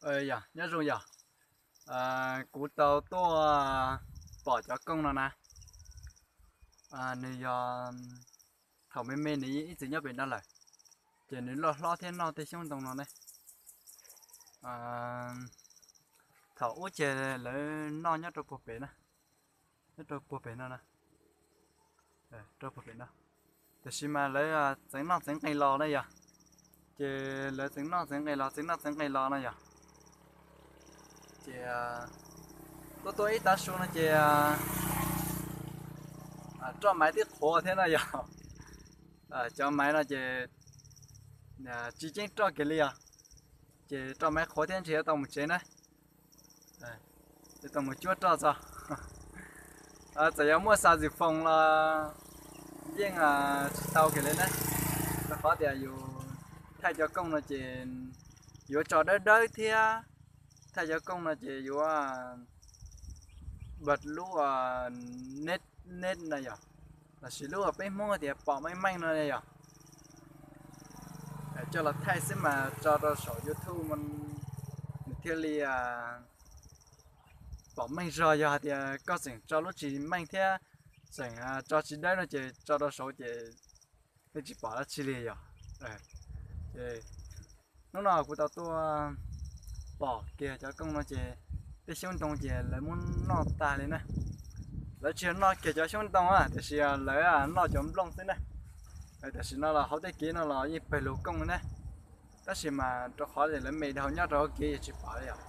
Yog, nyob zoo yog, kuv tau tuaj pom cov kooj no na. Nws yog thaum me me nws yeej ib txwm nyob pem no lawm, ces nws loj hlob thiab noj tej xyoob ntoo no ne. Thaum ub ces lawv noj nyob rau puag pem na, nyob rau puag pem no, rau puag pem no. Tiam sis mas lawv txeev noj txeev nqes los na yog, ces lawv txeev noj txeev nqes los, txeev noj txeev nqes los na yog. Ces tuaj tuaj ib tav su no ces roj maiv twb qhuav thiab no yog. Cov maiv no ces tsis ceeb roj kiag li os, ces roj maiv qhuav thiab ntshe yuav tau mus tsev na, yuav tau mus cuab roj txog. Txawm yog muaj xav zwm foos los yeej tsis tau kiag li na, rau qhov tias yus thaij cov kooj no ces yuav tso dawb dawb thiab, thaij cov kooj no ces yuav npaj lub neb neb na yog, lossis lub peb Hmoob tias pom meej meej no yog. Coj los thaij xwb mas tso rau saum YouTube nws thiaj li pom meej zog. Yog hais tias koj tseem tso lub tsis meej thiab tseem tso tsis dawb no ces tso rau saud ces yeej tsis pom dab tsi li yog. Hnub no kuv tau tuaj pom kiag cov kooj no ces tej xyoob ntoo ces lawv muab noj tag li na. Lawv tsis yog noj kiag cov xyoob ntoo tiam sis lawv noj cov nplooj xwb na. Tam sim no los hauv tej kev no los yeej pawg lug kooj na, tab sis mas rau qhov lawv me dhau nyob rau hauv kev yog tsis pom li os.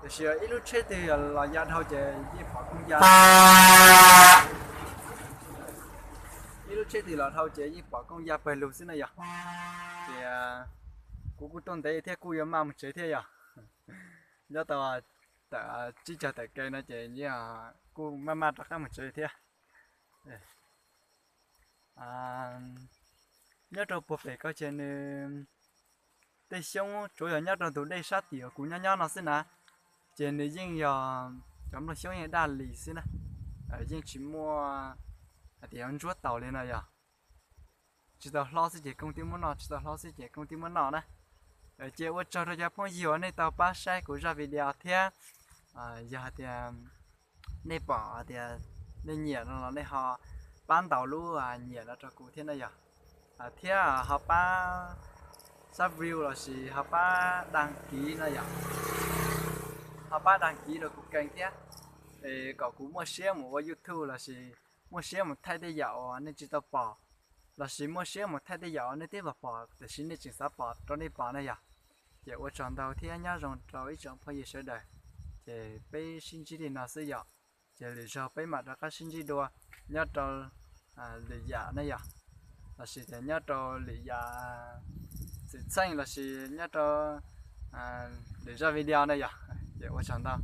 Tiam sis ib lub tsheb twg los ya dhau ces yeej pom kooj ya, ib lub tsheb twg los dhau ces yeej pom kooj ya pawg lug xwb na yog. Ces kuv kuj tuaj ntev thiab kuj yuav maj mus tsev thiab yog, nyob tau tawm tsib caug tawm ke no ces kuj maj maj rov qab mus tsev thiab. Nyob rau puag pem ko ces nws tej xyoob tsuav yog nyob rau ntug dej sab tim uas kuv nyob nyob no xwb na, ces nws yeej yog cov nplooj xyoob yeej daj li xwb na, yeej tsis muaj hais tias yuav ntsuab taus li no yog. Tsis tau hlob xwb ces kooj twb muab noj, tsis tau hlob xwb ces kooj twb muab noj na. Ces ua tsaug rau cov phooj ywg uas nej tau pab saib kuv zaj video thiab, yog hais tias nej pom hais tias nej nyiam no los nej ho pab ntaus lub nyiam no rau kuv thiab na yog, thiab ho pab sab view lossis ho pab dag kiv no yog, ho pab dag kiv rau kuv kees thiab, es kom kuv muaj siab mus ua YouTube lossis muaj siab mus thaij tej yam uas nej tsis tau pom, lossis muaj siab mus thaij tej yam uas nej twb pom pom tiam sis nej tseem xav pom rau nej pom na yog. Ces ua tsaug ntau thiab nyob zoo rau ib tsoom phooj ywg sawv daws, ces peb sib ntsib li no xwb yom. Ces lwm zaug peb mam rov qab sib ntsib dua nyob rau lwm yam ne yom, lossis tias nyob rau lwm yam xwm txheej lossis nyob rau lwm zaj video ne yom. Ces ua tsaug ntau.